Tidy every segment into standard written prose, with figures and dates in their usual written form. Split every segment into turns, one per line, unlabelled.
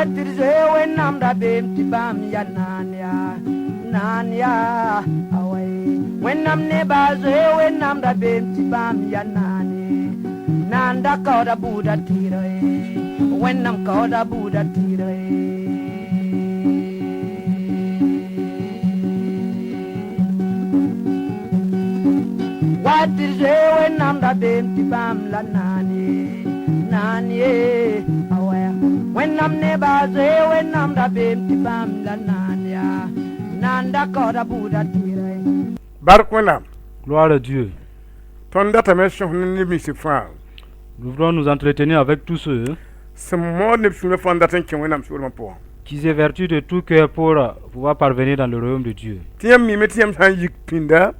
Wa tɩ d zoe Wẽnnaam rabeem tɩ bãmb yaa naan yaa naan yaa awai. Wẽnnaam nebã zoe Wẽnnaam rabeem tɩ bãmb yaa naan ye. Naan da kaooda buuda tɩɩra ye. Wẽnnaam kaooda buuda tɩɩra ye. Wa tɩ d zoe Wẽnnaam rabeem tɩ bãmb la naan ye naan ye awaya. Wẽnnaam nebã zoe Wẽnnaam rabeem tɩ bãmb la naan yaa naan da kaooda buuda tɩɩra ye.
Bark Wẽnnaam.
Gloire à Dieu.
Tõnd datame sõs ne neb nins fãa
Nous voulons nous entretenir avec tous ceux
sẽn mood ne b sũurã fãa n dat n kẽ Wẽnnaam soolmã pʋgã.
Qui s'évertuent de tout cœur pour pouvoir parvenir dans le royaume de Dieu.
Tɩ yãmb miime tɩ yãmb sã n yik pĩnda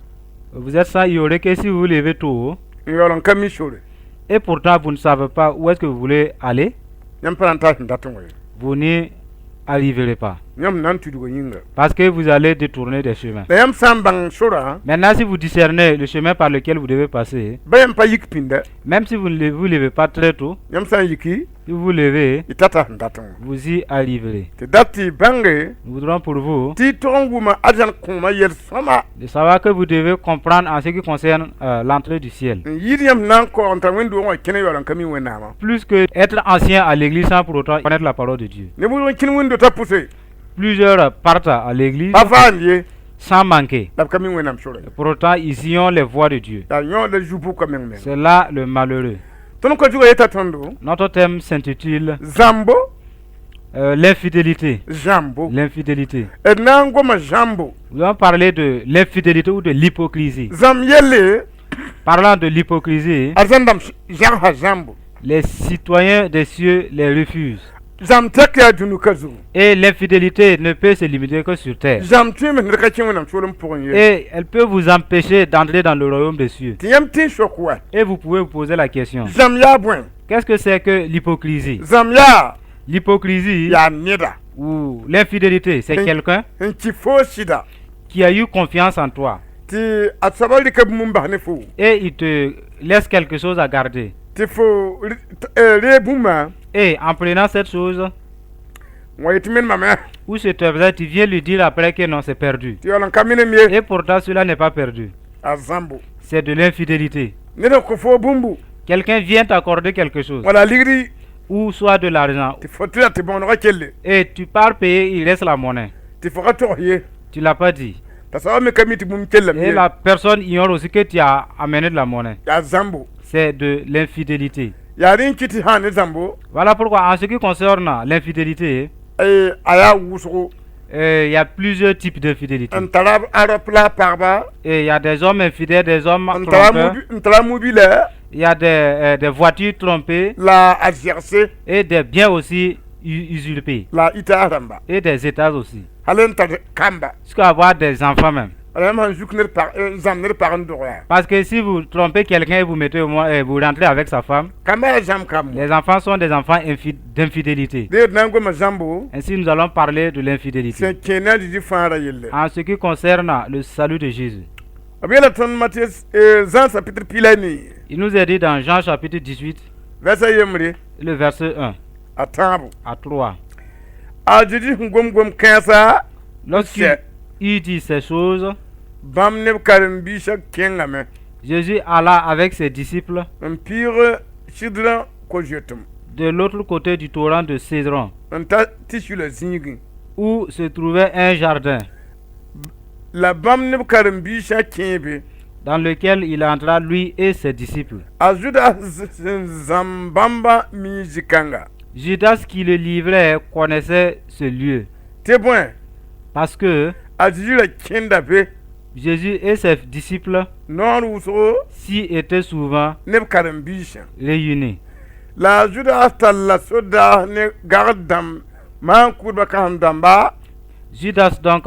Vous êtes sans ignorer que si vous vous levez tôt,
n yaool n ka mi sore,
et pourtant vous ne savez pas où est-ce que vous voulez aller,
yãmb pa na n taa sẽn dat n wa ye.
Vous n'y arriverez pas.
Yãmb na n tudga yĩnga.
Parce que vous allez détourner des chemins.
La yãmb sã n bãng sorã,
Maintenant, si vous discernez le chemin par lequel vous devez passer,
ba yãmb pa yik pĩnda,
même si vous ne vous levez pas très tôt,
yãmb sã n yiki,
si vous vous levez,
y tata sẽn dat n wa.
Vous y arriverez.
Tɩ dat tɩ y bãnge
Nous voudrons pour vous
tɩ y tog n wʋma arzãn kõomã yel-sõma
de savoir que vous devez comprendre en ce qui concerne l'entrée du ciel.
N yɩɩd yãmb na n kaoog n tar wẽnd-doogẽ wã kẽne yaool n ka mi Wẽnnaamã.
Plus que être ancien à l'église sans pour autant connaître la parole de Dieu.
Neb wʋsg n kẽn wẽnd-dotã pʋse
Plusieurs partent à l'église
pa faand ye
sans manquer.
La b ka mi Wẽnnaam sora ye.
Pour autant, ils sillonnent les voies de Dieu.
Yaa yõod la zu-pʋka meng meng.
C'est là le malheureux.
Tõnd ko-zugã yeta tõndo
Notre thème s'intitule
zãmbo
l'infidélité.
Zãmbo.
L'infidélité.
D na n goma zãmbo.
Nous allons parler de l'infidélité ou de l'hypocrisie.
Zãmb yelle
Parlant de l'hypocrisie,
arzãn dãmb zãgsa zãmbo.
Les citoyens des cieux les refusent.
Zãmb tek yaa dũnukã zugu.
Et l'infidélité ne peut se limiter que sur terre.
Zãmb tõeme ned ka kẽ Wẽnnaam soolem pʋgẽ ye.
Et elle peut vous empêcher d'entrer dans le royaume des cieux.
Tɩ yãmb tẽ sok wa
Et vous pouvez vous poser la question.
Zãmb yaa bõe?
Qu'est-ce que c'est que l'hypocrisie?
Zãmb yaa
L'hypocrisie
yaa neda
ou l'infidélité, c'est
Oui.
quelqu'un
n kɩ foo sɩda
qui a eu confiance en toi
tɩ a soabã rɩka bũmb n bas ne fo
et il te laisse quelque chose à garder.
Tɩ fo reeg bũmba
Et en prenant cette chose,
n wa yetɩ menemame
ou cet objet, tu viens lui dire après que non, c'est perdu.
Tɩ yaool n ka menem ye.
Et pourtant, cela n'est pas perdu.
A zãmbo.
C'est de l'infidélité.
Ned n kõ foo bũmbu
Quelqu'un vient t'accorder quelque chose,
wala ligdi
ou soit de l'argent,
tɩ fo tɩ ra tɩ bõonegã kelle
et tu pars payer, il laisse la monnaie.
Tɩ fo ka togs ye.
Tu l'as pas dit.
T'a soabã me ka mi tɩ bũmb kellame
Et
ye.
la personne ignore aussi que tu as amené de la monnaie.
Yaa zãmbo.
C'est de l'infidélité.
Yaa rẽ n kɩt tɩ sã ne zãmbo
Voilà pourquoi, en ce qui concerne l'infidélité,
a yaa wʋsgo
il y a plusieurs types d'infidélité.
N tara a raop la a pagba
Et il y a des hommes infidèles, des hommes
n tara
trompeurs.
N tara mobila
Il y a des voitures trompées
la a zɛgse
et des biens aussi usurpés.
La a ita rãmba.
Et des états aussi.
Hal n tar kamba.
Jusqu'à avoir des enfants même.
Wala yãmb sãn zuk ned pag n zãmb ned pag n dog yaa
Parce que si vous trompez quelqu'un et vous mettez au moins, et vous rentrez avec sa femme,
kamba yaa zãmb kambo.
Les enfants sont des enfants d'infidélité.
Dẽ d na n goma zãmbo
Ainsi, nous allons parler de l'infidélité.
Sẽn kẽe na a Zezi fãagrã yelle.
En ce qui concerne le salut de Jésus.
B yeela tõnd Matɩ Zã chapitre pi la a nii
Il nous est dit dans Jean chapitre 18,
vɛrsa yembre
le verset 1
a tãabo
à 3.
A Zezi sẽn gom-gom kãensa
Lorsqu'il eut dit ces choses,
bãmb ne b karen-biisã kẽngame
Jésus alla avec ses disciples
n pɩɩg Sɩdrã ko-zoetem
de l'autre côté du torrent de Cédron,
n ta tɩ sula zĩigẽ.
Où se trouvait un jardin
La bãmb ne b karen-biisã kẽe be
dans lequel il entra, lui et ses disciples.
A Zudas sẽn zãmb bãmbã mi zĩ-kãnga.
Judas qui le livrait connaissait ce lieu,
Tɩ bõe
parce que
a Zezi ra kẽnda be
Jésus et ses disciples
noor wʋsgo
s'y étaient souvent
ne b karen-biisã.
Réunis.
La a Zudas talla sodaas ne gagd dãmb maan-kʋʋdbã kãsem-dãmba
Judas donc,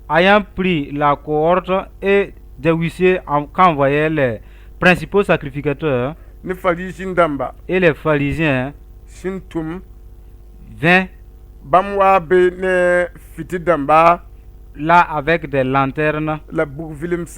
ayant pris la cohorte et des huissiers qu'envoyaient les principaux sacrificateurs
ne Fariisẽ dãmba
et les pharisiens,
sẽn tʋm
vint
bãmb waa be ne fiti dãmba
là avec des lanternes,
la bug-vilemse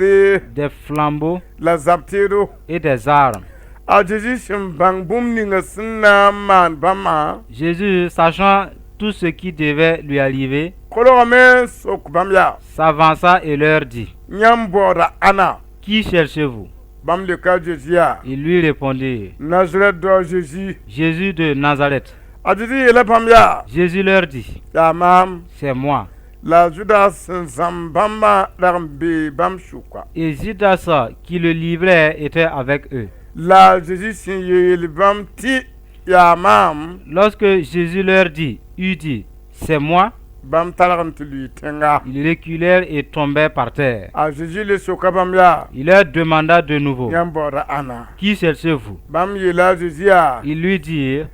des flambeaux
la zab-teedo.
Et des armes.
A Zezi sẽn bãng bũmb ninga sẽn na n maan bãmbã
Jésus, sachant tout ce qui devait lui arriver,
Kolgame n sok bãmb yaa:
s'avança et leur dit:
Yãmb baooda ãnna?
Qui cherchez-vous?
Bãmb leoka a Zezi yaa:
Ils lui répondirent:
Nazarɛt dao Zezi.
Jésus de Nazareth.
A Zezi yeela bãmb yaa:
Jésus leur dit:
Yaa maam.
C'est moi.
La Zudas sẽn zãmb bãmbã rag n bee bãmb sʋka.
Et Judas qui le livrait était avec eux.
La Zezi sẽn yeel bãmb tɩ yaa maam,
Lorsque Jésus leur dit, eut dit, c'est moi,
bãmb targ n tɩ lʋɩ tẽnga.
Ils reculèrent et tombèrent par terre.
A Zezi le soka bãmb yaa:
Il leur demanda de nouveau:
Yãmb baooda ãnna?
Qui cherchez-vous?
Bãmb yeela a Zezi yaa:
Ils lui dirent,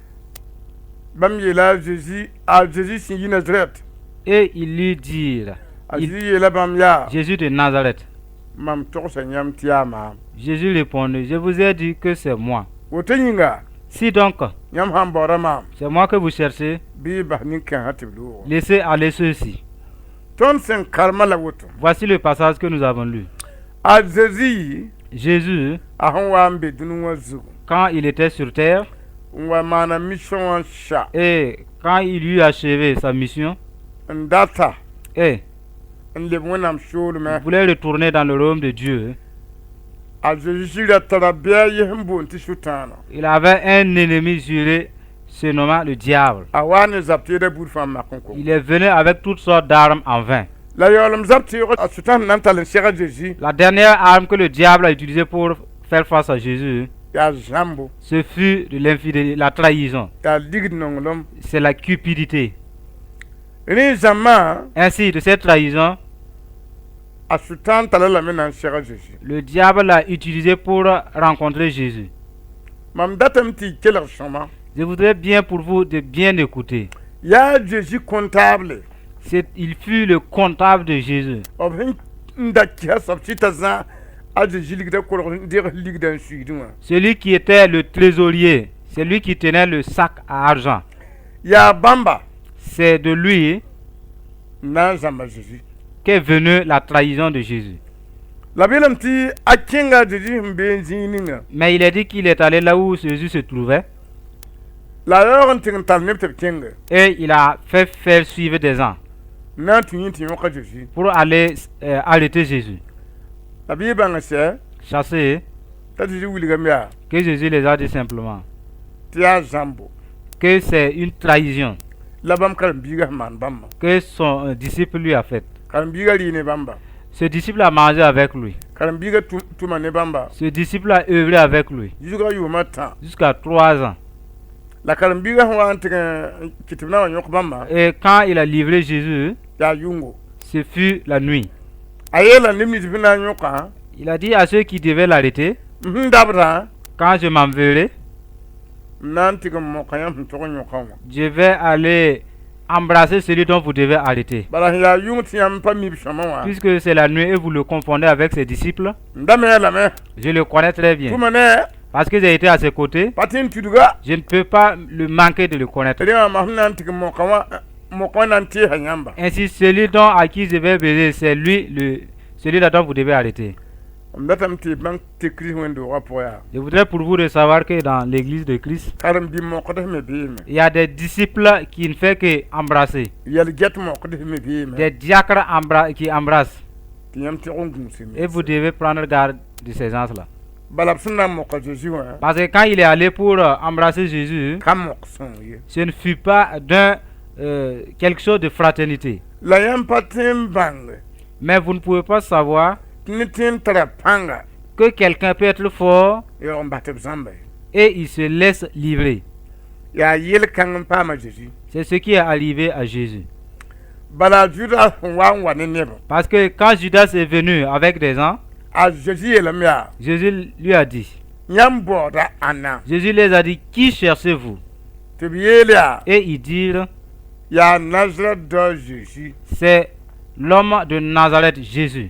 Bãmb yeela a Zezi, a Zezi sẽn yi Nazarɛt.
Et ils lui dirent,
A Zezi yeela bãmb yaa:
Jésus de Nazareth.
Mam togsa yãmb tɩ yaa maam.
Jésus répondit: Je vous ai dit que c'est moi.
Woto yĩnga,
Si donc
yãmb sãn baooda maam,
c'est moi que vous cherchez,
bɩ y bas nin-kãensã tɩ b loog.
Laissez aller ceux-ci.
Tõnd sẽn karemã la woto.
Voici le passage que nous avons lu.
A Zezi,
Jésus,
a sẽn wa n be dũni wã zugu,
quand il était sur terre
n wa maana mission wã sa,
et quand il eut achevé sa mission
n data
et
n leb Wẽnnaam soolmẽ,
il voulait retourner dans le royaume de Dieu,
a Zezi sɩra tara bɩ a yes n boond tɩ Sʋtãana.
Il avait un ennemi juré se nommant le diable.
A wa ne zab tɩɩda buud fãa mak n kõ.
Il est venu avec toutes sortes d'armes en vain.
La yaoolem zab tɩɩg a Sʋtãan na n tall n seg a Zezi,
La dernière arme que le diable a utilisée pour faire face à Jésus,
yaa zãmbo.
Ce fut de l'infidélité, la trahison.
Yaa ligd nonglem.
C'est la cupidité.
Rẽ zãmbã,
Ainsi, de cette trahison,
a Sʋtãan tala lame na n seg a Zezi.
Le diable l'a utilisé pour rencontrer Jésus.
Mam datame tɩ y kelg sõma.
Je voudrais bien pour vous de bien écouter.
Yaa Zezi comptable.
Il fut le comptable de Jésus.
B sẽn n da kɩsa soab tɩ t'a zã a Zezi ligdã kolg n deg ligdã n suiidẽ wã.
Celui qui était le trésorier, c'est lui qui tenait le sac à argent.
Yaa bãmba
C'est de lui
n na n zãmba Zezi.
Qu'est venue la trahison de Jésus.
La b yeelame tɩ a kẽnga Zezi sẽn be n zĩig ninga.
Mais il est dit qu'il est allé là où Jésus se trouvait
La a yaoog n tɩg n tall neb tɩ b kẽnge
et il a fait faire suivre des gens
n na n tũ yẽ tɩ yõka Zezi.
Pour aller arrêter Jésus.
La bɩ y bãng sɛ
Chasser,
t'a Zezi wilgame yaa
que Jésus les a dit simplement
tɩ yaa zãmbo
que c'est une trahison
la bãmb karen-biigã sẽn maan bãmbã.
Que son disciple lui a faite.
Karen-biigã rɩ ne bãmba.
Ce disciple a mangé avec lui.
Karen-biigã tʋma ne bãmba.
Ce disciple a œuvré avec lui
Zuzgã yʋʋmã tã.
Jusqu'à 3 ans.
La karen-biigã sẽn wa n tɩg n kɩ tɩ b na wa yõk bãmba,
Et quand il a livré Jésus,
yaa yʋngo.
Ce fut la nuit.
A yeela neb nins bɩ na n yõkã:
Il a dit à ceux qui devaient l'arrêter:
M sẽn dabdã,
Quand je m'en verrai,
m na n tɩg n moka yãmb sẽn tog n yõkã wã.
Je vais aller embrasser celui dont vous devez arrêter.
Bala sẽn yaa yʋng tɩ yãmb pa mi b sõma wã,
Puisque c'est la nuit et vous le confondez avec ses disciples,
m da me lame.
Je le connais très bien.
Tʋma ne
Parce que j'ai été à ses côtés,
pa tɩ n tudga.
Je ne peux pas le manquer de le connaître.
Rẽ wã mam sẽn na n tɩg n moka wã, moka wã na n teesa yãmba.
Ainsi, celui dont à qui je vais baiser, c'est lui, celui-là dont vous devez arrêter.
M datame tɩ y bãng tɩ Kirist wẽnd-doogã pʋgã yaa
Je voudrais pour vous de savoir que dans l'église de Christ,
karen-bi mokds me beeme.
Il y a des disciples qui ne font que embrasser.
Yɛl-get mokds me beeme.
Des diacres qui embrassent.
Tɩ yãmb tɩg n gũus.
Et vous devez prendre garde de ces gens-là.
Bala b sẽn na n moka Zeezi wã,
Parce que quand il est allé pour embrasser Jésus,
ka mok sõng ye.
Ce ne fut pas d'un quelque chose de fraternité.
La yãmb pa tõe n bãng
Mais vous ne pouvez pas savoir
tɩ ne tõe n tara pãnga
que quelqu'un peut être fort
yaoog n bas tɩ b zãmba ye.
Et il se laisse livrer.
Yaa yel-kãng n paama Zeezi.
C'est ce qui est arrivé à Jésus.
Bala Judas sẽn wa n wa ne nebã,
Parce que quand Judas est venu avec des gens,
a Zeezi yeelame yaa:
Jésus lui a dit,
Yãmb baooda ãnna?
Jésus les a dit: Qui cherchez-vous?
Tɩ b yeel yaa:
Et ils dirent:
Yaa Nazarɛt dao Zeezi.
C'est l'homme de Nazareth, Jésus.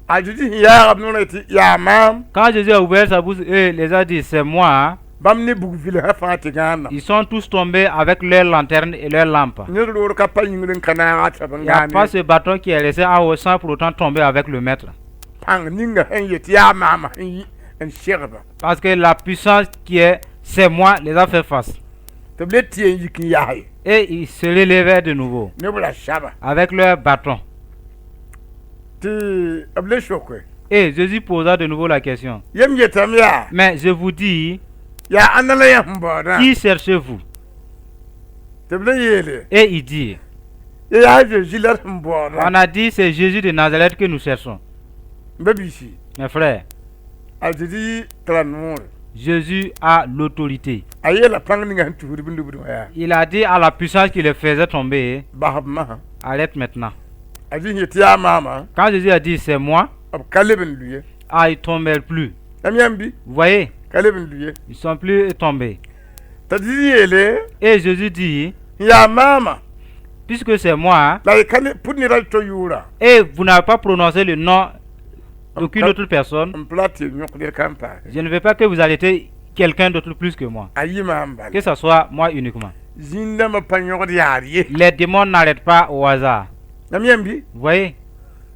A Zeezi sẽn yaaga b noorã tɩ yaa maam,
Quand Jésus a ouvert sa bouche et les a dit: C'est moi, hein,
bãmb ne bug vilsã fãa tɩ gãanna.
Ils sont tous tombés avec leurs lanternes et leurs lampes.
Ned roor ka pa yĩngr n ka naag a soab n
Il n'y a
gãane.
Pas ce bâton qui est resté en haut sans pour autant tomber avec le maître.
Pãng ninga sẽn yet yaa maama sẽn yi n segbã.
Parce que la puissance qui est, c'est moi, les a fait face.
Tɩ b le tɩ n yik n yaase.
Et ils se relevaient de nouveau
Ne b rasaba.
Avec leur bâton.
Tɩ b le soke.
Et Jésus posa de nouveau la question.
Yem yetame yaa.
Mais je vous dis,
Yaa ãnna la yã sẽn baoodã.
Qui cherchez-vous?
Tɩ b le yeele.
Et il dit,
Ye yaa Zeezi la d sẽn baoodã.
On a dit, c'est Jésus de Nazareth que nous cherchons.
M ba-biisi.
Mes frères,
A Zezi tara noore.
Jésus a l'autorité.
A yeela pãng ninga sẽn tusd b lubdẽ wã yaa.
Il a dit à la puissance qui les faisait tomber,
Bas b masã.
Arrête maintenant.
A Zezi yet tɩ yaa maamã.
Quand Jésus a dit c'est moi,
B ka leb n lu ye.
Ah, ils ne tombèrent plus.
Yãmb yãmb bɩ.
Vous voyez,
Ka leb n lu ye.
Ils ne sont plus tombés.
T'a Zezi yeele.
Et Jésus dit,
N yaa maamã.
Puisque c'est moi,
La y ka ne pʋd ned a to yʋʋra.
Et vous n'avez pas prononcé le nom d'aucune autre personne,
M pa tɩ yõk ned kan paase.
Je ne veux pas que vous arrêtez quelqu'un d'autre plus que moi.
A yɩ maam bala.
Que ce soit moi uniquement.
Zĩn-dãmbã pa yõgd yaar ye.
Les démons n'arrêtent pas au hasard.
Yãmb yãmb bɩ.
Vous voyez,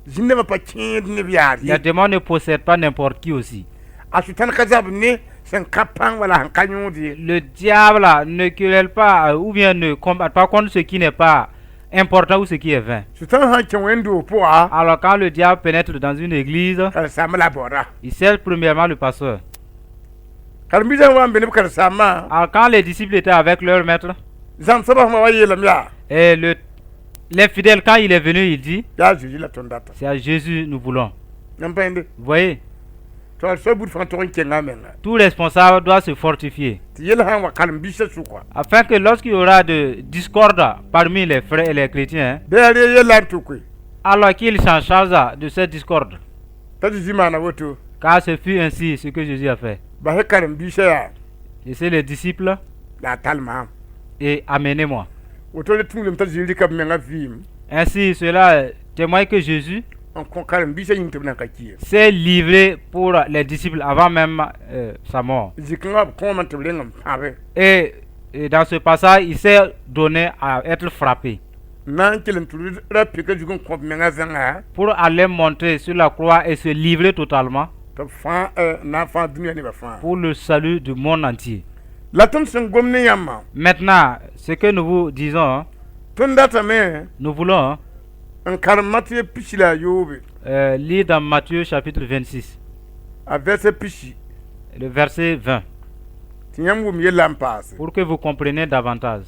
Zĩn-dãmbã pa kẽed neb yaar ye.
Les démons ne possèdent pas n'importe qui aussi.
A sʋtãn ka zab ne sẽn ka pãng wala sẽn ka yõod ye.
Le diable ne querelle pas ou bien ne combat pas contre ce qui n'est pas important ou ce qui est vain.
Sʋtãn sã n kẽ wẽnd-doog pʋga.
Alors quand le diable pénètre dans une église,
Karen-saambã la baooda.
Il sert premièrement le pasteur.
Karen-biisã wa n be ne b karen-saambã.
Alors quand les disciples étaient avec leur maître,
Zãmsbã sẽn wa yeelame yaa.
Et les fidèles, quand il est venu, il dit,
Yaa Zeezi la tõnd data.
C'est à Jésus nous voulons.
Yãmb pa yẽnde.
Vous voyez,
Tɩ so buud fãa tog n kenga a menga.
Tout responsable doit se fortifier.
Tɩ yel sã n wa karen-biisã sʋka.
Afin que lorsqu'il y aura de discorde parmi les frères et les chrétiens,
Bɩ a re yella n tʋke.
Alors qu'il s'en charge de cette discorde.
T'a Zeezi maana woto.
Car ce fut ainsi ce que Jésus a fait.
Bas karen-biisã yaa.
Laissez les disciples
La a tall maam.
Et amenez-moi.
Woto le tũudame t'a Zeezi rɩka b menga vɩɩm.
Ainsi, cela témoigne que Jésus
N kõ karen-biisã yĩng tɩ b nan ka ki ye.
S'est livré pour les disciples avant même sa mort.
Zĩ-kãngã b kõoma tɩ b reng n pãbe.
Et dans ce passage, il s'est donné à être frappé
N na n kell n tʋd ra pika zug n kõ b menga zãnga.
Pour aller monter sur la croix et se livrer totalement
Tɩ b fãa na n fãag dũniyã nebã fãa.
Pour le salut du monde entier.
La tõnd sẽn gom ne yãmbã.
Maintenant, ce que nous vous disons,
Tõnd datame.
Nous voulons
N karem Matɩyɛ pisi la a yoobe.
Lire dans Matthieu chapitre 26,
A verset pisi.
Le verset 20,
Tɩ yãmb wʋm yella n paase.
Pour que vous compreniez davantage.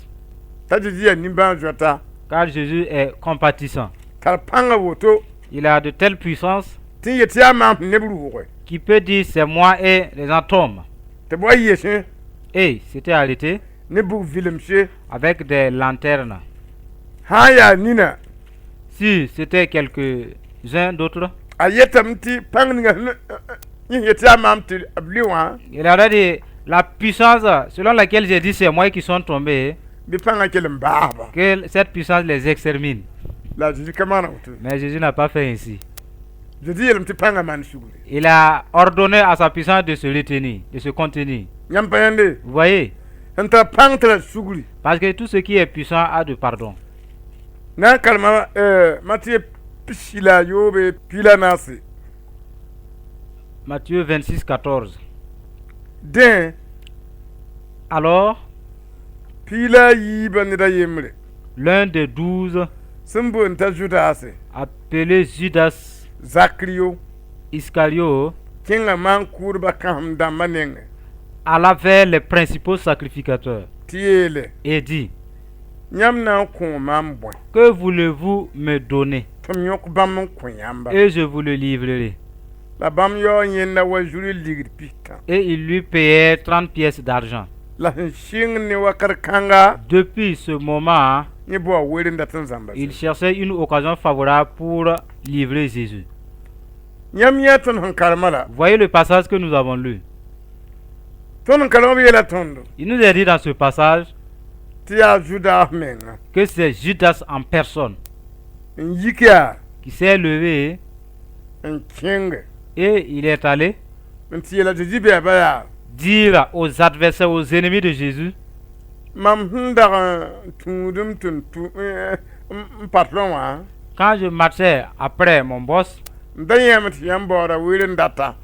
T'a Zeezi yaa nimbãan-zoeta.
Car Jésus est compatissant.
Tar pãnga woto.
Il a de telles puissances
Tɩ n yet tɩ yaa maam sẽn neb rʋʋge.
Qui peut dire c'est moi et les gens tombent.
Tɩ b wa yesẽ.
Et c'était arrêté
Ne bug vilemse.
Avec des lanternes.
Sã n yaa nina.
Si c'était quelques-uns d'autres,
A yetame tɩ pãng ninga sẽn yẽ yet tɩ yaa maam tɩ b lɩ wã.
Il aurait dit la puissance selon laquelle j'ai dit c'est moi qui sont tombés,
Bɩ pãngã kell n baasba.
Que cette puissance les extermine.
La Zeezi ka maana woto.
Mais Jésus n'a pas fait ainsi.
Zeezi yeelame tɩ pãngã maan sugri.
Il a ordonné à sa puissance de se retenir, de se contenir.
Yãmb pa yãnde.
Vous voyez?
Sẽn tar pãng tɩ la sugri.
Parce que tout ce qui est puissant a de pardon.
Na n karema Matɩyɛ pisi la a yoobe pi la naase.
Matthieu 26, 14.
Dẽ.
Alors,
Piig la a yiibã ned a yembre.
L'un des 12,
Sẽn boond t'a Zudase.
Appelé Judas
Zakrio.
Iscariot,
Kẽnga maan-kʋʋdbã kãsem dãmbã nengẽ.
Alla vers les principaux sacrificateurs
Tɩ yeele.
Et dit,
Yãmb na n kõ maam bõe.
Que voulez-vous me donner?
Tɩ m yõk bãmb n kõ yãmba.
Et je vous le livrerai.
La bãmb yaoog yẽnda wa zuri ligd pistã.
Et il lui payait 30 pièces d'argent.
La sẽn sɩng ne wakat kãnga.
Depuis ce moment,
Yẽ bao weer n dat n zãmba.
Il cherchait une occasion favorable pour livrer Jésus.
Yãmb yã tõnd sẽn karema la.
Voyez le passage que nous avons lu.
Tõnd n karema b yeela tõndo.
Il nous est dit dans ce passage
Tɩ yaa Zudas menga.
Que c'est Judas en personne
N yik yaa.
Qui s'est levé
N kẽnge.
Et il est allé
N tɩ yeela Zeezi bɛɛba yaa.
Dire aux adversaires, aux ennemis de Jésus,
Mam sẽn dag n tũudem tɩ n tũ n patron wã.
Quand je marchais après mon boss,
M da yãame tɩ yãmb baooda weer n data.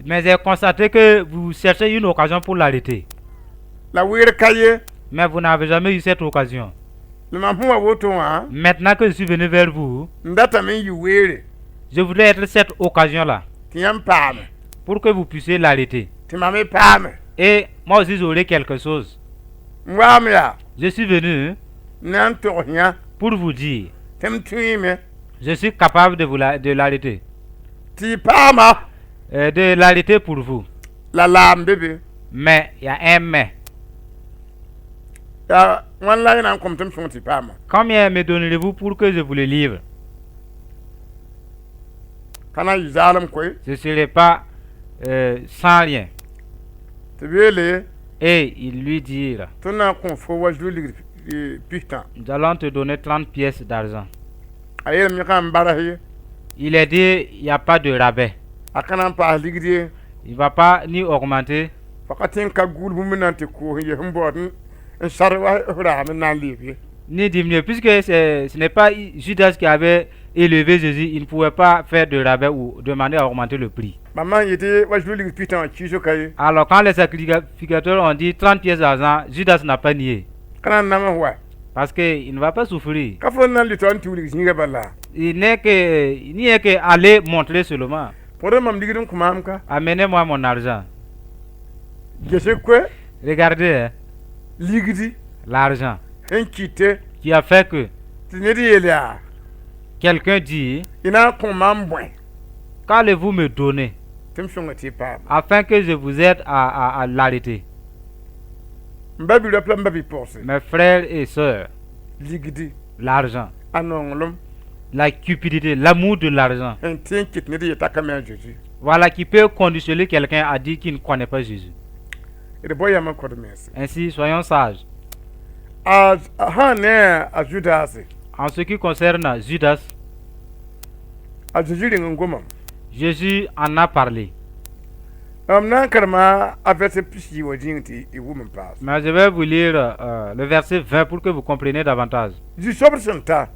Mais j'ai constaté que vous cherchez une occasion pour l'arrêter.
La weer ka ye.
Mais vous n'avez jamais eu cette occasion.
La mam sẽn wa woto wã,
Maintenant que je suis venu vers vous,
n datame n yɩ weere
je voudrais être cette occasion-là
tɩ yãmb paame
pour que vous puissiez l'arrêter.
Tɩ mam me paame.
Et moi aussi, j'aurai quelque chose.
N waame yaa
Je suis venu
na n togs yã
pour vous dire,
tɩ m tõeeme
je suis capable de l'arrêter.
Tɩ y paama.
De l'arrêter pour vous.
La laam be be.
Mais il y a un mais.
Yaa wãn la y na n kõm tɩ m sõng tɩ y paama?
Combien me donnerez-vous pour que je vous le livre?
Ka na n yɩ zaalem koe.
Ce ne serait pas sans rien.
Tɩ b yeele
Et ils lui dirent,
tõnd na n kõ fo wa zu ligd pistã.
Nous allons te donner 30 pièces d'argent.
A yeelame yẽ ka n baras ye.
Il a dit, il n'y a pas de rabais.
A ka na n paas ligd ye.
Il ne va pas ni augmenter.
Fa ka tõe n ka gũud bũmb na n tɩ koos n yes n baood n sar wa f raam n na n leeb ye.
Ni diminuer, puisque ce n'est pas Judas qui avait élevé Jésus, il ne pouvait pas faire de rabais ou demander à augmenter le prix.
Bãmb sẽn yetɩ wa zu ligd pistã wã kiiso ka ye.
Alors quand les sacrificateurs ont dit 30 pièces d'argent, Judas n'a pas nié.
Ka na n nams wa.
Parce qu'il ne va pas souffrir.
Ka fo n na n lɩ n tɩ wilg zĩiga bala.
Il n'y est que aller montrer seulement.
Pʋgd mam ligd n kõ maam ka.
Amenez-moi mon argent.
Gese koe.
Regardez, hein,
Ligdi
l'argent
sẽn kɩte
qui a fait que
tɩ ned yeel yaa
quelqu'un dit,
y na n kõ maam bõe
qu'allez-vous me donner
tɩ m sõnga tɩ y paama
afin que je vous aide à l'arrêter?
M ba bi-rap la m ba bi-pɔgse.
Mes frères et sœurs,
Ligdi
l'argent,
a nonglem
la cupidité, l'amour de l'argent,
sẽn tẽ n kɩt ned yeta ka me a Zeezi.
Voilà qui peut conditionner quelqu'un à dire qu'il ne connaît pas Jésus.
D bao yam n kõd mense.
Ainsi, soyons sages.
A sã ne a Zudase,
En ce qui concerne Judas,
a Zeezi reng n gomame.
Jésus en a parlé.
M na n karema a verset 20 wã zĩig tɩ y wʋm n paas.
Mais je vais vous lire le verset 20 pour que vous compreniez davantage.
Zu-soabd sẽn ta,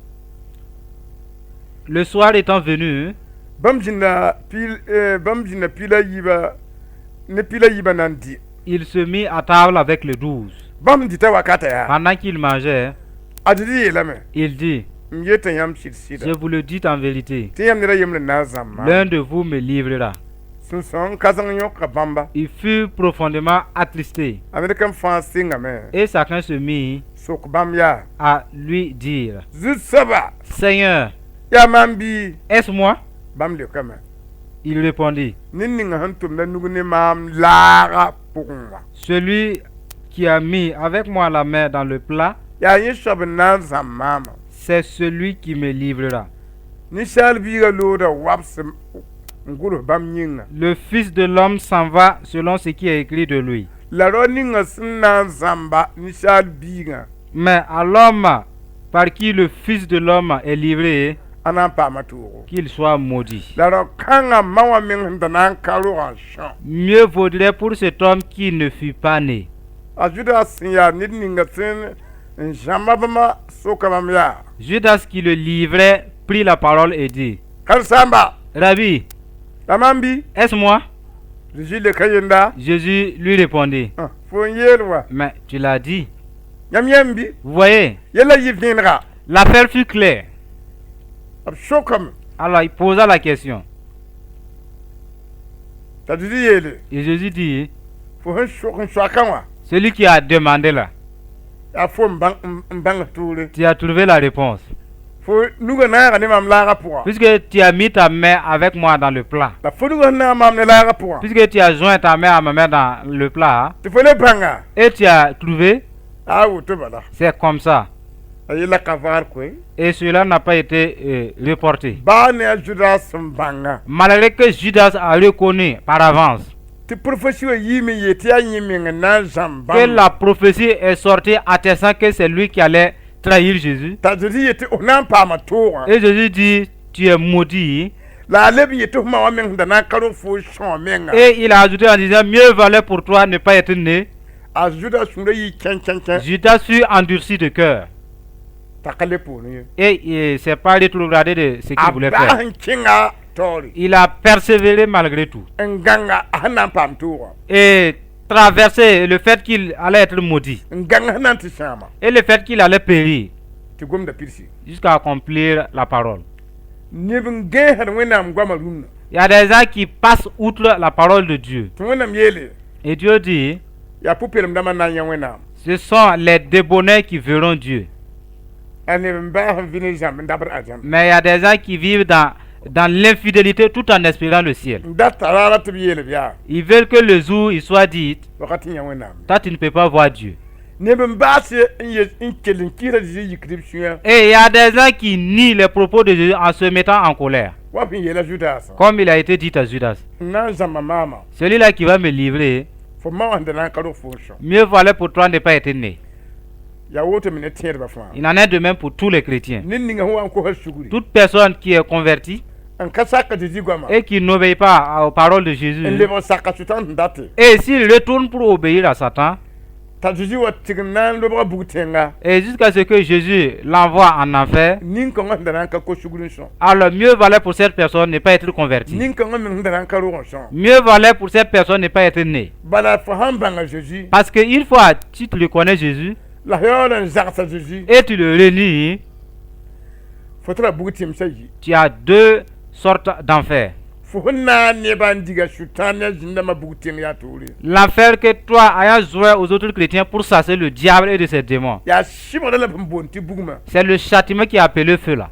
Le soir étant venu,
bãmb zĩnda pil eh, bãmb zĩnda pila yiibã ne pila yiibã na n dɩ.
Il se mit à table avec les 12.
Bãmb sẽn dɩta wakata yaa,
Pendant qu'il mangeait,
a Zezi yeelame,
il dit,
m yeta yãmb sɩd sɩda
je vous le dis en vérité,
tɩ yãmb ned a yembre n na n zãmb maam.
L'un de vous me livrera.
Sũ-sãoong kãseng yõka bãmba.
Il fut profondément attristé.
A ned kam fãa sɩngame
Et chacun se mit
sok bãmb yaa,
à lui dire,
Zu-soaba,
Seigneur,
yaa maam bɩ?
Est-ce moi?
Bãmb leokame,
Il répondit,
ned ninga sẽn tʋmda nug ne maam laaga pʋgẽ wã,
celui qui a mis avec moi la main dans le plat,
yaa yẽ soab n na n zãmb maamã.
C'est celui qui me livrera.
Ninsaal biigã loodã wabs n gʋls bãmb yĩnga.
Le Fils de l'homme s'en va selon ce qui est écrit de lui.
La rao ninga sẽn na n zãmba ninsaal biigã,
Mais à l'homme par qui le Fils de l'homme est livré,
a na n paama toogo.
Qu'il soit maudit.
La rao kãngã ma wã meng sẽn da na n ka rogã sõ.
Mieux vaudrait pour cet homme qui ne fut pas né.
A Judas sẽn yaa ned ninga sẽn n zãmba bãmba soka bãmb yaa,
Judas qui le livrait prit la parole et dit,
Karen-saamba,
Rabbi,
la maam bɩ?
Est-ce moi?
Zezi leoka yenda,
Jésus lui répondit,
Ah, fo n yeel wa.
Mais tu l'as dit.
Yãmb yãmb bɩ?
Vous voyez,
Yella yɩ vẽenega.
L'affaire fut claire.
B sokame.
Alors il posa la question.
T'a Zezi yeele,
Et Jésus dit,
fo sẽn sok n soakã wã,
celui qui a demandé là,
yaa fo n bãng n bãng toore.
Tu as trouvé la réponse.
Fo nugã naaga ne maam laagã pʋgã.
Puisque tu as mis ta main avec moi dans le plat,
La fo nugã sẽn naag maam ne laagã pʋgã,
puisque tu as joint ta main à ma main dans le plat,
tɩ fo le bãnga,
et tu as trouvé,
a woto bala.
C'est comme ça.
A yella ka vaar koe.
Et cela n'a pas été reporté.
Baa ne a Judas sẽn bãnga
Malgré que Judas a reconnu par avance
tɩ prophétie wã yiime yee tɩ yaa yẽ meng n na n zãmb
que
bãmb,
la prophétie est sortie attestant que c'est lui qui allait trahir Jésus.
T'a Zezi yetɩ f na n paama toogã.
Et Jésus dit, tu es maudit.
La a leb n yetɩ f ma wã meng sẽn da na n ka rog fo sõa menga.
Et il a ajouté en disant, mieux valait pour toi ne pas être né.
A Judas sũurã yɩ kẽn kẽn kẽn
Judas fut endurci de cœur.
T'a ka le poorẽ ye.
Et il ne s'est pas rétrogradé de ce qu'il
A
voulait
bas
faire.
Sẽn kẽnga taoore
Il a persévéré malgré tout.
N gãnga a sẽn na n paam toogã.
Et traversé le fait qu'il allait être maudit.
N gãng sẽn na n tɩ sãama.
Et le fait qu'il allait périr.
Tɩ gomda pidsi.
Jusqu'à accomplir la parole.
Neb n gãesd Wẽnnaam goamã rũnnã.
Il y a des gens qui passent outre la parole de Dieu.
Tɩ Wẽnnaam yeele
Et Dieu dit,
yaa pʋ-peelem dãmbã n na n yã Wẽnnaam.
Ce sont les débonnaires qui verront Dieu.
A neb n baas n vɩ ne zãmb n dabd arzãn.
Mais il y a des gens qui vivent dans l'infidélité tout en espérant le ciel.
N data raara tɩ b yeel b yaa
Ils veulent que le jour il soit dit,
wakat n yã Wẽnnaam.
Toi, tu ne peux pas voir Dieu.
Neb n baas n ye n kell n kɩɩsã Zeezi yikd b sũyã.
Et il y a des gens qui nient les propos de Jésus en se mettant en colère.
Wa b sẽn yeela Zudas.
Comme il a été dit à Judas.
N na n zãmba maama.
Celui-là qui va me livrer,
fo ma wã sẽn da na n ka rog fo n sõ.
Mieux valait pour toi ne pas être né.
Yaa woto me ne tẽedbã fãa.
Il en est de même pour tous les chrétiens.
Ned ninga sẽn wa n kosa sugri
Toute personne qui est convertie
n ka sak Zeezi goama
et qui n'obéit pas aux paroles de Jésus,
n lebg saka Sʋtãan sẽn date
et s'il retourne pour obéir à Satan,
t'a Zeezi wa tɩg n na n lobga bug tẽnga
et jusqu'à ce que Jésus l'envoie en enfer,
nin-kãngã sẽn da na n ka kos sugr n sõ,
alors mieux valait pour cette personne ne pas être convertie.
Nin-kãngã meng sẽn da na n ka rog n sõ.
Mieux valait pour cette personne ne pas être née.
Bala fo sãn bãnga Zeezi
Parce qu'une fois tu le connais, Jésus,
la f yaool n zagsa Zeezi
et tu le renies,
fo tara bug tẽmsã yi.
Tu as deux sortes d'enfer.
Fo sẽn na n nebã n diga Sʋtãan ne a zĩn-dãmbã bug tẽng yaa toore.
L'enfer que toi, ayant joué aux autres chrétiens pour chasser le diable et de ses démons.
Yaa sɩbgrã la b sẽn boond tɩ bugmã.
C'est le châtiment qui est appelé feu là.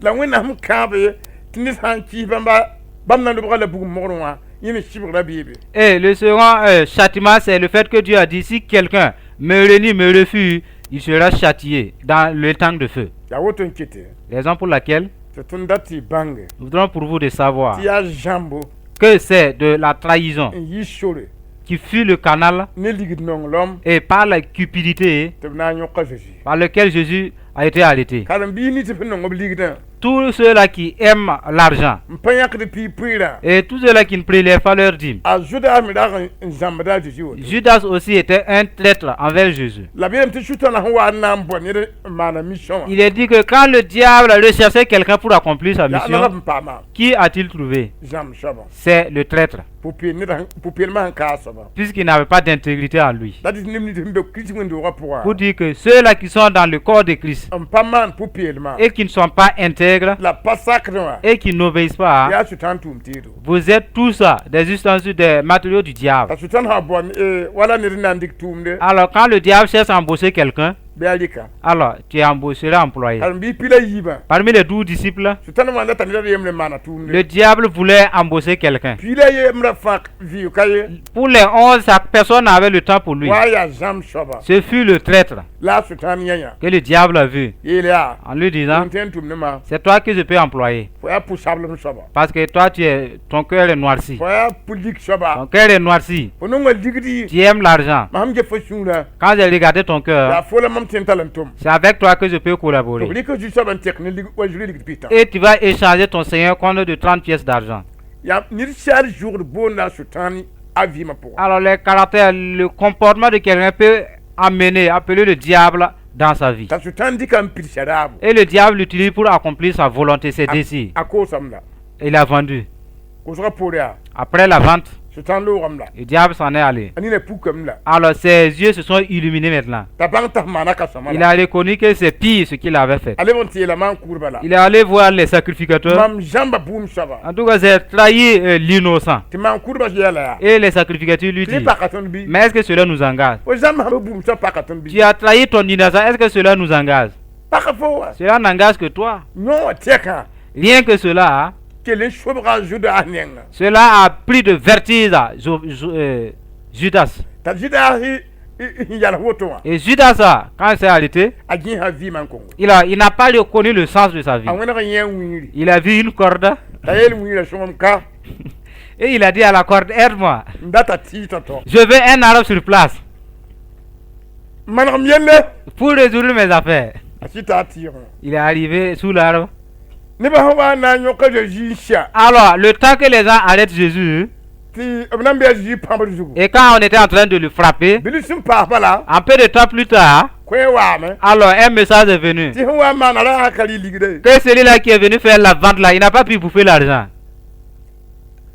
La Wẽnnaam kãabe tɩ ned sã n kɩɩs bãmba bãmb na n lobga la bugum mogrẽ wã yẽ me sɩbgrã beebe.
Et le second châtiment, c'est le fait que Dieu a dit, si quelqu'un me renie, me refuse, il sera châtié dans le temps de feu.
Yaa woto n kete
Raison pour laquelle
tɩ tõnd dat tɩ y bãnge
nous voudrons pour vous de savoir
tɩ yaa zãmbo
que c'est de la trahison
n yi sore
qui fut le canal
ne ligd nonglem
et par la cupidité
tɩ b na n yõka Zeezi.
Par lequel Jésus a été arrêté.
Karen-biis nins sẽn nong b ligdã
Tous ceux-là qui aiment l'argent
n pa yãkd piig pʋɩɩrã
et tous ceux-là qui ne prélèvent pas leur dîme.
A Zʋdas me rag n zãmbda a Zeezi woto.
Judas aussi était un traître envers Jésus.
La b yeelame tɩ Sʋtãanã sẽn wa n na n bɔ ned n maana mission wã
Il est dit que quand le diable recherchait quelqu'un pour accomplir sa
yaa
mission,
nag n paama.
Qui a-t-il trouvé?
Zãmb soabã.
C'est le traître,
pʋ-peelmã sẽn kaa soabã.
Puisqu'il n'avait pas d'intégrité en lui.
La dɩ tɩ neb nins sẽn be Kirist wẽnd-doogã pʋgã
Pour dire que ceux-là qui sont dans le corps de Christ
n pa maan pʋ-peelmã
et qui ne sont pas intègres
la pa sakdẽ wã
et qui n'obéissent pas,
yaa Sʋtãan tʋʋm teedo.
Vous êtes tous des ustensiles, des matériaux du diable.
T'a Sʋtãan sã bɔ wala ned n na n dɩk tʋʋmde
Alors quand le diable cherche à embaucher quelqu'un,
bɩ a rɩka.
Alors tu es embauché, employé.
Karen-biis pi la yiibã
Parmi les 12 disciples,
Sʋtãan wã data ned yembre n maana tʋʋmde.
Le diable voulait embaucher quelqu'un.
Pi la yembrã fãa vɩʋ ka ye.
Pour les 11, personne n'avait le temps pour lui.
Wa yaa zãmb soaba
Ce fut le traître
la a Sʋtãan yã yã
que le diable a vu
yeel yaa
en lui disant,
tõnd tõe n tʋm ne maam.
C'est toi que je peux employer.
Fo yaa pʋ-sablem soaba.
Parce que toi, ton cœur est noirci.
Fo yaa pʋ-lik soaba.
Ton cœur est noirci.
Fo nonga ligdi.
Tu aimes l'argent.
Mam sẽn get fo sũurã
Quand j'ai regardé ton cœur,
yaa fo la mam tõe n tall n tʋm.
C'est avec toi que je peux collaborer.
Tɩ b rɩk zu-soabã n tek ne lig wa zuri ligd pɩtã.
Et tu vas échanger ton Seigneur contre de 30 pièces d'argent.
Yaa ned sɛɛr zʋgd boonda a Sʋtãan a vɩɩmã pʋgã.
Alors, les caractères, le comportement de quelqu'un peut amener, appeler le diable dans sa vie.
T'a Sʋtãan dɩka n pidsa raabo.
Et le diable l'utilise pour accomplir sa volonté, ses désirs.
A koosame la.
Il a vendu.
Kosgã poore yaa
Après la vente,
Sʋtãan loogame la.
Le diable s'en est allé.
A nina pukame la.
Alors ses yeux se sont illuminés maintenant.
T'a bãng t'a maana ka-sõma
Il
la.
A reconnu que c'est pire ce qu'il avait fait.
A leb n tɩ yeela maan-kʋʋdbã la
Il est allé voir les sacrificateurs.
mam zãmba bũmb soaba.
En tout cas, j'ai trahi l'innocent.
Tɩ maan-kʋʋdbã yeela yaa
Et les sacrificateurs lui
tɩ
disent,
paka tõnd bɩ
mais est-ce que cela nous engage?
Fo zãmb sãn bũmb soab paka tõnd bɩ
Tu as trahi ton innocent, est-ce que cela nous engage?
Paka fo wa.
Cela n'engage que toi.
Yõ wã tɛkã
Rien que cela, hein,
kell n sobga a Zʋdas nenga.
Cela a pris de vertige à Judas.
T'a Zʋdas n yals woto wã
Et Judas, ah, quand il s'est arrêté,
a gẽesa vɩɩmã n kongo
il n'a pas reconnu le sens de sa vie.
A wẽneg n yẽ wĩiri
Il a vu une corde
t'a yeel wĩirã sõmem ka
et il a dit à la corde, aide-moi.
N data tɩɩtã tɔ.
Je veux un arabe sur place
manegm yelle
pour résoudre mes affaires.
A sɩta a tɩɩgẽ.
Il est arrivé sous l'arbre.
Nebã sẽn wa n na n yõka Zeezi n sɛ
Alors, le temps que les gens arrêtent Jésus,
tɩ b na n bɩ a Zeezi pãbr zugu
et quand on était en train de le frapper,
bilf sẽn paas bala
un peu de temps plus tard,
koe waame
alors un message est venu.
Tɩ sẽn wa n maana ra ka rɩ ligde
Que celui-là qui est venu faire la vente là, il n'a pas pu bouffer l'argent.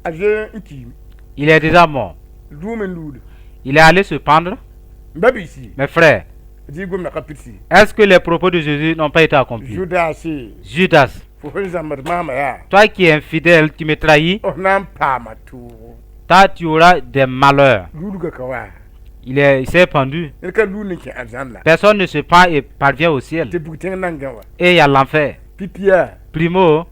A zoe n kiime.
Il est déjà mort.
Dʋʋm n luude.
Il est allé se pendre.
M ba biisi
Mes frères,
Zezi gomda ka pidsi?
Est-ce que les propos de Jésus n'ont pas été accomplis?
Judasi,
Judas,
fo sẽn zãmbd maamã yaa,
toi qui es infidèle, tu me trahis,
f na n paama toogo.
Toi tu auras des malheurs.
Luudga ka wa.
Il s'est pendu.
Ned ka luud ne kẽ arzãn la.
Personne ne se pend et parvient au ciel.
Tɩ bug tẽng nan gã wa.
Et il y a l'enfer.
Pipi yaa,
Primo,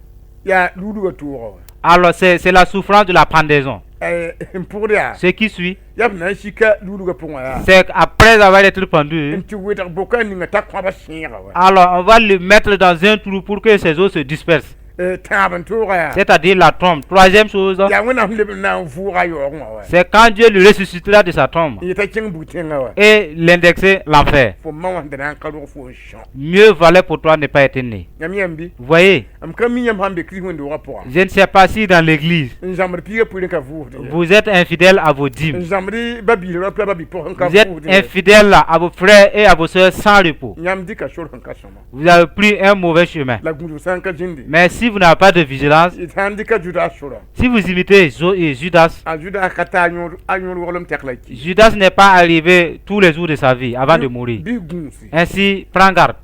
yaa luudga toogã wa.
Alors c'est la souffrance de la pendaison.
N pʋgd yaa,
Ce qui suit,
yaa b na n sika luudga pʋgã yaa,
c'est qu'après avoir été pendu,
n tɩ wɩdg bʋka ninga t'a kõaba sẽega wa.
Alors on va le mettre dans un trou pour que ses os se dispersent.
Tãab n toogã yaa,
C'est-à-dire la tombe. Troisième chose,
yaa Wẽnnaam sẽn leb n na n vʋʋga yaoogẽ wã wa.
C'est quand Dieu le ressuscitera de sa tombe
N yeta kẽng bug tẽngã wa.
Et l'indexer l'enfer.
Fo ma wã sẽn da na n ka rog fo n sõ.
Mieux valait pour toi ne pas être né.
Yãmb yãmb bɩ?
Vous voyez,
M ka mi yãmb sãn be Kirist wẽnd-doogã pʋga,
je ne sais pas si dans l'église,
n zãmbd piigã pʋɩr n ka vʋʋsd ye,
vous êtes infidèle à vos dîmes.
N zãmbd ba-biis rap la ba-bi pʋgẽ n ka
Vous êtes
vʋʋsd ye.
Infidèle à vos frères et à vos soeurs sans repos.
Yãmb dɩka sor sẽn ka sõma.
Vous avez pris un mauvais chemin.
La gũudg sã n ka zĩndi,
Mais si vous n'avez pas de vigilance,
d sã n dɩka Judas sora,
si vous imitez et Judas,
a Judas ka taa a yõod woglem tɛk la ki.
Judas n'est pas arrivé tous les jours de sa vie avant de mourir.
Bɩ gũusi.
Ainsi, prends garde.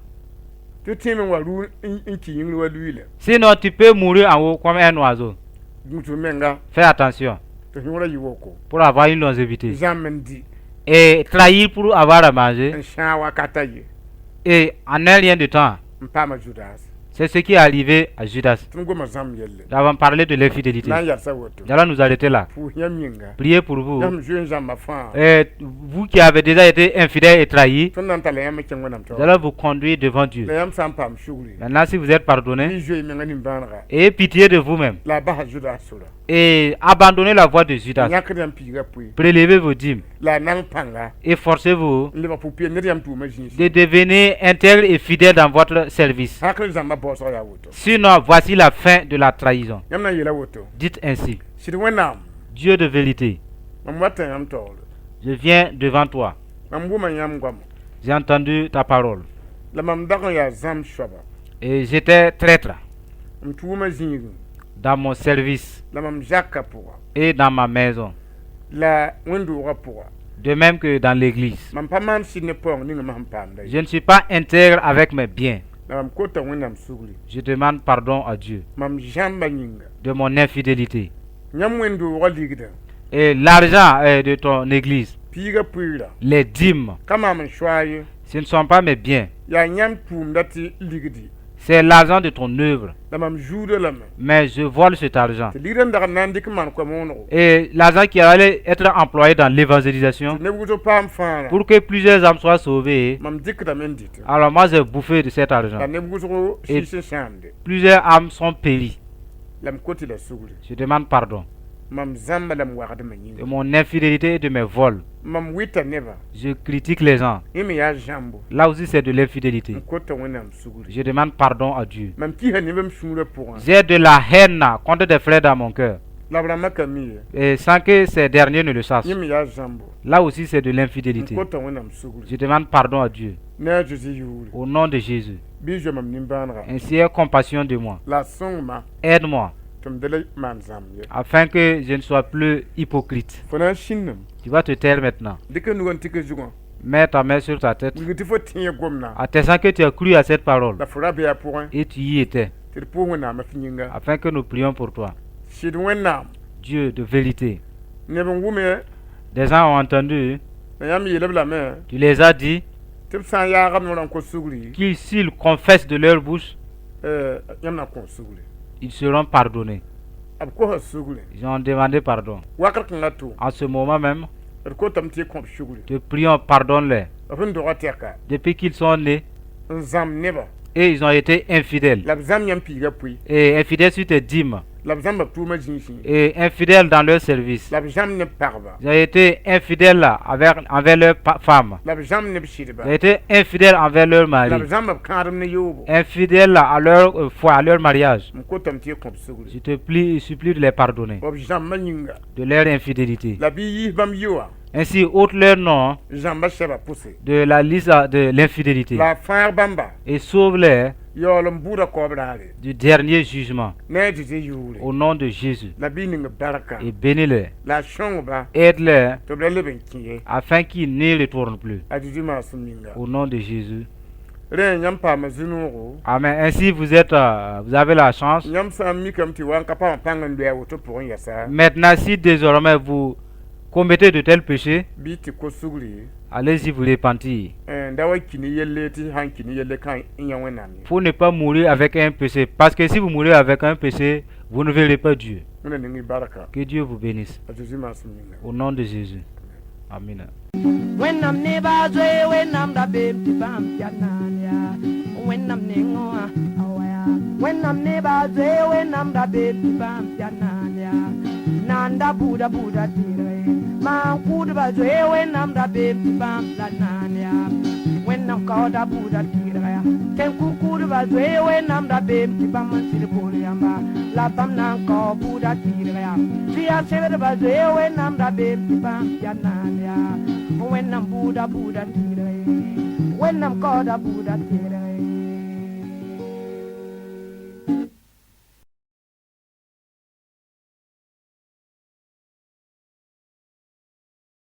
Tɩ tẽem n wa rʋʋ n ki yĩngr wa luiila.
Sinon, tu peux mourir en haut comme un oiseau.
Gũusg menga.
Fais attention
Tɩ yõorã yɩ woko.
Pour avoir une longévité.
Zãmb n di,
Et trahir pour avoir à manger.
N sãag wakata ye,
Et en un rien de temps,
n paama Judas.
C'est ce qui est arrivé à Judas.
Tõnd goma zãmb yelle.
Nous avons parlé de l'infidélité.
Na n yalsa woto.
Nous allons nous arrêter là.
Pʋʋs yãmb yĩnga.
Priez pour vous.
Yãmb zoe n zãmba fãa.
Et vous qui avez déjà été infidèle et trahi,
Tõnd na n talla yãmb n kẽng Wẽnnaam
nous
taoor.
Allons vous conduire devant Dieu.
La yãmb sã n paam sugri,
Maintenant, si vous êtes pardonné,
bɩ zoe menga nimbãanega.
Ayez pitié de vous-même
La a basa Judas sora.
Et abandonnez la voie de Judas.
Yãkd yãmb piiga pʋɩ.
Prélevez vos dîmes
La a nang pãnga
et forcez-vous
n lebg pʋ-peelem ned yãmb tʋʋmã zĩisi.
De devenir intègre et fidèle dans votre service.
Hakl zãmba baoosg yaa woto.
Sinon, voici la fin de la trahison.
Yãmb na n yeela woto.
Dites ainsi:
Sɩd Wẽnnaam,
Dieu de vérité,
mam wata yãmb taoore.
Je viens devant toi.
Mam wʋma yãmb goama.
J'ai entendu ta parole.
La mam dag n yaa zãmb soaba.
Et j'étais traître
M tʋʋmã zĩigẽ,
dans mon service
la mam zakã pʋga,
et dans ma maison,
la wẽnd-doogã pʋga.
De même que dans l'église.
Mam pa maan sɩd ne paoong ninga mam sẽn paamda ye.
Je ne suis pas intègre avec mes biens.
La mam kota Wẽnnaam sugri.
Je demande pardon à Dieu
Mam zãmba yĩnga.
De mon infidélité.
Yãmb wẽnd-doogã ligdã,
Et l'argent de ton église,
piigã pʋɩɩra,
les dîmes,
ka maam n soa ye.
Ce ne sont pas mes biens.
Yaa yãmb tʋʋmda tɩ ligdi.
C'est l'argent de ton œuvre.
La mam zuudã lame.
Mais je vole cet argent.
Tɩ ligdã n dag n na n dɩk n maan koa-moonego.
Et l'argent qui allait être employé dans l'évangélisation
Tɩ neb wʋsg paam fãara,
pour que plusieurs âmes soient sauvées.
Mam dɩkdame n dɩtẽ.
Alors moi, j'ai bouffé de cet argent.
La neb wʋsg sɩs n sãamde.
Plusieurs âmes sont péries.
La m kot-y la sugri.
Je demande pardon
Mam zãmba la m wagdmã
de
yĩnga.
Mon infidélité et de mes vols.
Mam wɩta nebã.
Je critique les gens.
Yẽ me yaa zãmbo.
Là aussi, c'est de l'infidélité.
M kota Wẽnnaam sugri.
Je demande pardon à Dieu.
Mam kisa neb m sũurã pʋgã.
J'ai de la haine contre des frères dans mon cœur.
La b rãmbã ka mi ye.
Et sans que ces derniers ne le sachent.
Yẽ me yaa zãmbo.
Là aussi, c'est de
M
l'infidélité.
Kota Wẽnnaam sugri.
Je demande pardon à Dieu.
Ne a Zeezi yʋʋre.
Au nom de Jésus.
Bɩ zoe mam nimbãanega.
Ainsi, aie compassion de moi.
La a sõng-ma
Aide-moi
tɩ m da la maan zãmb ye.
Afin que je ne sois plus hypocrite.
Fo na n sĩndame.
Tu vas te taire maintenant.
Dɩk nugã n tɩk zugã.
Mets ta main sur ta tête.
Wilg tɩ fo tẽeg gomdã.
Attestant que tu as cru à cette parole
La fo ra be a pʋgẽ.
Et tu y étais.
Tɩ d pʋʋs Wẽnnaamã f yĩnga.
Afin que nous prions pour toi.
Sɩd Wẽnnaam,
Dieu de vérité.
Neb n wʋme.
Des gens ont entendu.
La yãmb yeel-b lame
Tu les as dit
tɩ b sã n yaagame noorã n kos sugri,
qu'ils, s'ils confessent de leur bouche,
yãmb na n kõ sugri.
Ils seront pardonnés.
B kosa sugri.
Ils ont demandé pardon.
Wakat kãngã tʋ,
En ce moment même,
d kotame tɩ y kõ b sugri.
Te prions, pardonne-les.
B sẽn dogã tɛka,
Depuis qu'ils sont nés,
n zãmb nebã,
et ils ont été infidèles.
La b zãmb yãmb piiga pʋɩ,
Et infidèles sur tes dîmes.
La b zãmba b tʋʋmã zĩisẽ,
Et infidèles dans leur service.
La b zãmb ne b pagba,
Ils ont été infidèles envers leur femme.
La b zãmb ne b sɩdba,
Ils ont été infidèles envers leur
la
mari.
B zãmba b kãadem ne yoobo.
Infidèles à leur foi, à leur mariage.
M kotame tɩ y kõ b sugri.
Je te plie, supplie de les pardonner
B zãmbã yĩnga,
de leur infidélité.
La bɩ yiis bãmb yɩ wã,
Ainsi, ôte leur nom
zãmba sɛba pʋse.
De la liste de l'infidélité
La a fãag bãmba
et sauve-les.
Yaool n bʋʋda kaoob raare.
Du dernier jugement.
Ne a Zeezi yʋʋre.
Au nom de Jésus.
La bɩ ning barka.
Et bénis-les.
La a sõng-ba.
Aide-les.
Tɩ b ra leb n kẽ ye.
Afin qu'ils n'y retournent plus.
A Zeezi maasem ninga.
Au nom de Jésus.
Rẽ yãmb paama zu-noogo.
Amen. Ainsi, vous avez la chance.
Yãmb sã n mikame tɩ wa n ka paam pãng n loe a woto pʋgẽ yɛsa.
Maintenant, si désormais vous commettez de tels péchés,
Bɩ tɩ ko sugri.
Allez-y vous repentir.
N da wa ki ne yelle tɩ sãn ki ne yelle kã n yã Wẽnnaam ye.
Pour ne pas mourir avec un péché. Parce que si vous mourrez avec un péché, vous ne verrez pas Dieu.
Wẽnna ning y barka.
Que Dieu vous bénisse.
A Zeezi maasem ninga.
Au nom de Jésus. Amen.
Wẽnnaam nebã zoe Wẽnnaam rabeem tɩ bãmb yaa naan yaa Wẽnnaam nengẽ wã awaya Wẽnnaam nebã zoe Wẽnnaam rabeem tɩ bãmb yaa naan yaa naan da buuda buuda tɩrge maan kʋʋdbã zoe Wẽnnaam rabeem tɩ bãmb la naan yaa Wẽnnaam kaooda buuda tɩrga yaa tẽn-kʋ-kʋʋdbã zoe Wẽnnaam rabeem tɩ bãmb n sɩd bool yãmba la bãmb na n kao buuda tɩrga yaa tɩ yaa sẽbdbã zoe Wẽnnaam rabeem tɩ bãmb yaa naan yaa Wẽnnaam buuda buuda tɩrge Wẽnnaam kaooda buuda tɩrge.